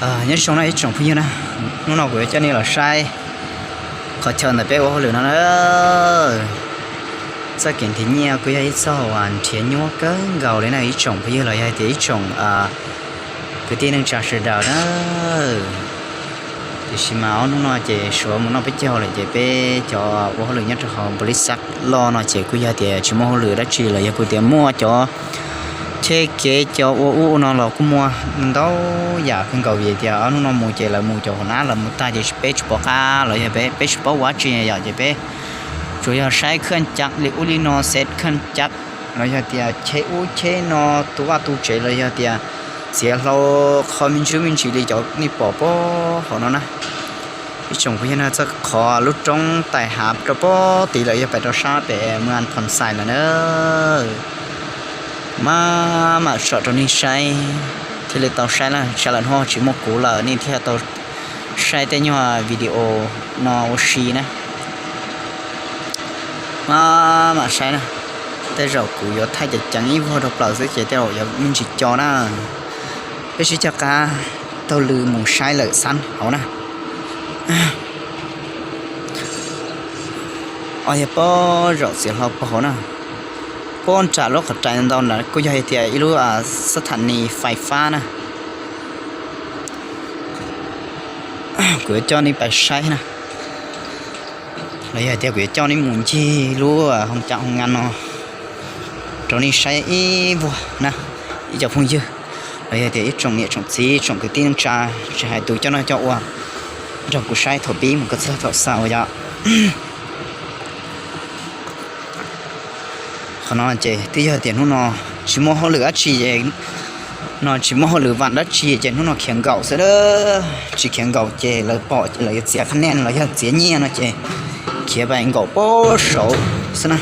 Nyob zoo na ib tsoom phooj ywg na, hnub no kuv yuav coj nej los saib qhov chaw ntawm peb ua hauj lwm no na. Txoj kev nrhiav nyiaj kuj yog ib txoj uas nrhiav nyuaj kawg nkaus li na ib tsoom phooj ywg los yog tias ib tsoom kwv tij neej tsa sawv daws na. Tiam sis mas ob hnub no ces Suav mus noj peb caug lawm ces peb cov ua hauj lwm nyob rau hauv npaus lis xaj loj no ces kuj yog tias tsis muaj hauj lwm dab tsi los yog kuj tias muaj cov cheb kev cov ua ub ua no los kuj muaj ntau yam kawg nkaus vim tias ob hnub no mus ces lawv mus cov hauv nab lawv mus tag ces peb tsis pom qab los yog peb tsis paub ua dab tsi yom ces peb tsuas yog saib khaj cav li ub li no xev khaj cav los yog tias cheb ub cheb no tu vaj tu tsev los yog tias txiav hlau qhov me ntsis me ntsis li cov nej pom pab hauv no na. Ib tsoom phooj ywg na txoj qhov lub roob tais hav rau pab tid lawm yog pais rau sab pem Muas Phas Xais lawm na. Maj mam tsom rau nej saib thiaj li tau saib na, tsam lawm hnub tsis muaj kuv lawm nej thiaj tau saib tej nyuag video no ua si na. Maj mam saib na, tej zaum kuv yuav thaij ceev ceev ib vuag rau plaws xwb ces tej zaum yuav me ntsis co na. Peb sib cog qab taug lw mus saib lawm xab hauv na. Os yog pab zaum txiav hlau pab hauv na, pab nram lub qhov rais ntau ntawd kuj yog hais tias ib lub xab tha nis fais fab na. Kuv yuav coj nej pais saib na, los yog hais tias kuv yuav coj nej mus ncig lub hoo cav hoo ngas no rau nej saib ib vuag na, ib cov phooj ywg, los yog tias ib tsoom niam tsoom txiv tsoom kwv tij neej tsa, tsis hais tus coj noj coj ua, nrog kuv saib thaum pib mus kom txog thaum xaus yom. Qhov no ces twb yog tias hnub no tsis muaj hauj lwm dab tsi, no tsis muaj hauj lwm vam dab tsi ces hnub no khiav nkaum xwb. Tsis khiav nkaum ces lawv pom ces lawv yuav txiav qhab nej los yog txiav nyiaj no ces khiav pais nkaum pab saud xwb na.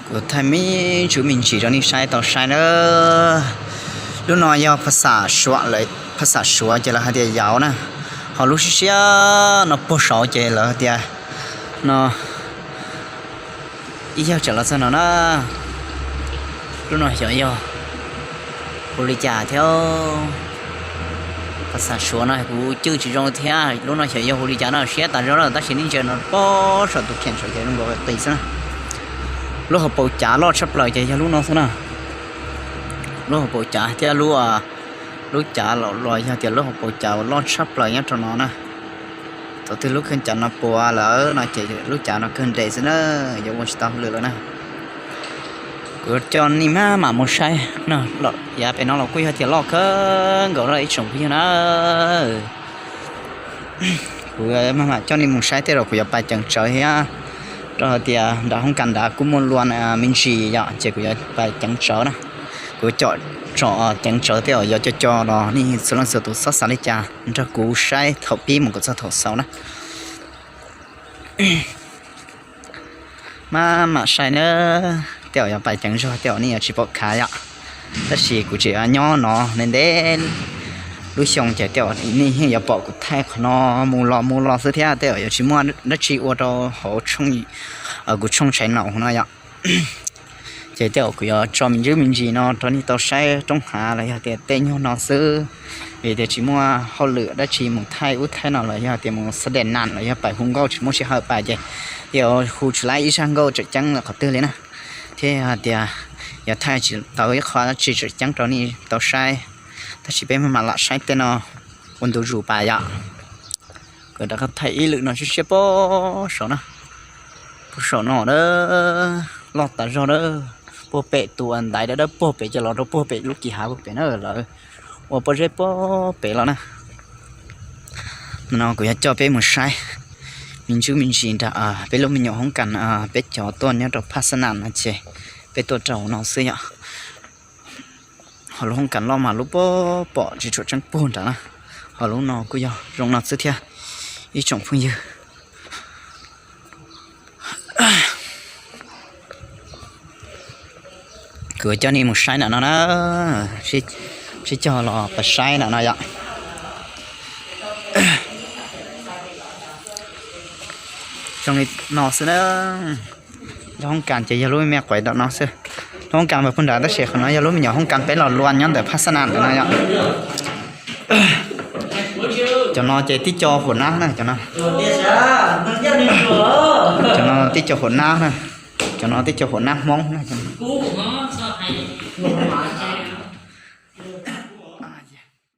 Kuv thaij me ntsis me ntsis rau nej saib tau saib na. Lub no yog phas xas Suav ces lawv hais tias yauv na, ho lub siab siab no puag saud ces lawv hais tias no ib yawg tseem los txog no na. Lub no xyov yog hu li cas thiab. Phas xas Suav no kuv cwj tsis zoo thiab, lub no xyov yog hu li cas no siab tas zog lawm tab sis nej ntsia no pab saum tus kheem saud ces zoo nkaus qis xwb na. Lub hauv paus cav loj tshaj plaws ces yog lub no xwb na. Lub hauv paus cav thiab lub, lub cav los los yog tias lub hauv paus cav uas loj tshaj plaws nyob rau no na. Thaum twg lub kheej cav no puas lawm no ces lub cav no kawg nres xwb na, yuav ua tsis tau hauj lwm lawm na. Kuv coj nej maj mam mus saib no, yav pem no los kuj yog tias loj kawg nkaus ib tsoom phooj ywg na. Kuv maj mam coj nej mus saib tej zaum kuv yuav pais ceev tsawv thiab, rau hais tias nram hoob kas nrad kuj muaj lua me ntsis yom ces kuv yuav pais ceev tsawv na. Kuv coj tsom ceev tsawv tej zaum yuav co co los nej txhua leej txhua tus txhob xav li cas, nrog kuv saib thaum pib mus kom txog thaum xaus na. Maj mam saib na, tej zaum yuav pais ceev zog tej zaum nej yuav tsis pom khav yom. Tab sis kuv tseem nyob no ntev ntev lub xyoo ces tej zaum nej yeej yuav pom kuv thaij qhov no mus los mus los xwb thiab tej zaum yuav tsis muaj dab tsi ua rau hauv kuv tshooj tshais naum no yom. Ces tej zaum kuv yuav tso me ntsis me ntsis no rau nej tau saib roob hav los yog tias tej nyuag no xwb, vim tias tsis muaj hauj lwm dab tsi mus thaij ub thaij no los yog tias mus xa des nas los yog pais hu nkauj tsis muaj sij hawm pais ces yuav hu tsis laib ib zaj nkauj tseem ceeb qhov twg li na. Thiab yog tias yuav thaij tsis tau ib qho dab tsi tseem ceeb rau nej tau saib, tab sis peb maj mam lam saib tej no ua ntu zus pais yom. Kuv rov qab thaij ib lwm no siab siab puag saum na, puag saum no na, loj tas zog na, puag pem tus ntaiv dawb dawb puag pem ces los rau puag pem lub kis hav puag pem na lawm, ua pob zeb puag pem los na. No kuv yuav coj peb mus saib me ntsis me ntsis nram peb lub me nyuam hoob kas, peb cov tuaj nyob rau Phaj Xab Nas no ces peb tuaj rau no xwb yom. Ho lub hoob kas loj mas lub puag pom tsis tshua tseeb puag nrad na. Ho lub no kuj yog zoo no xwb thiab ib tsoom phooj ywg. Kuv coj nej mus saib nram no na, sib cog los pab saib nram no yom. Zoo li no xwb na. Lub hoob kas ces yog lub me me quav tom no xwb. Hoob kas npawg Phooj Nrav, tab sis qhov no yog lub me nyuam hoob kas peb los luaj nyob ntawm Phab Xab Nas ntawm no yom. Cov no ces tib co huam nab na, cov no. Cov no tib co huam nab na. Cov no tib co huam nab Hmoob na.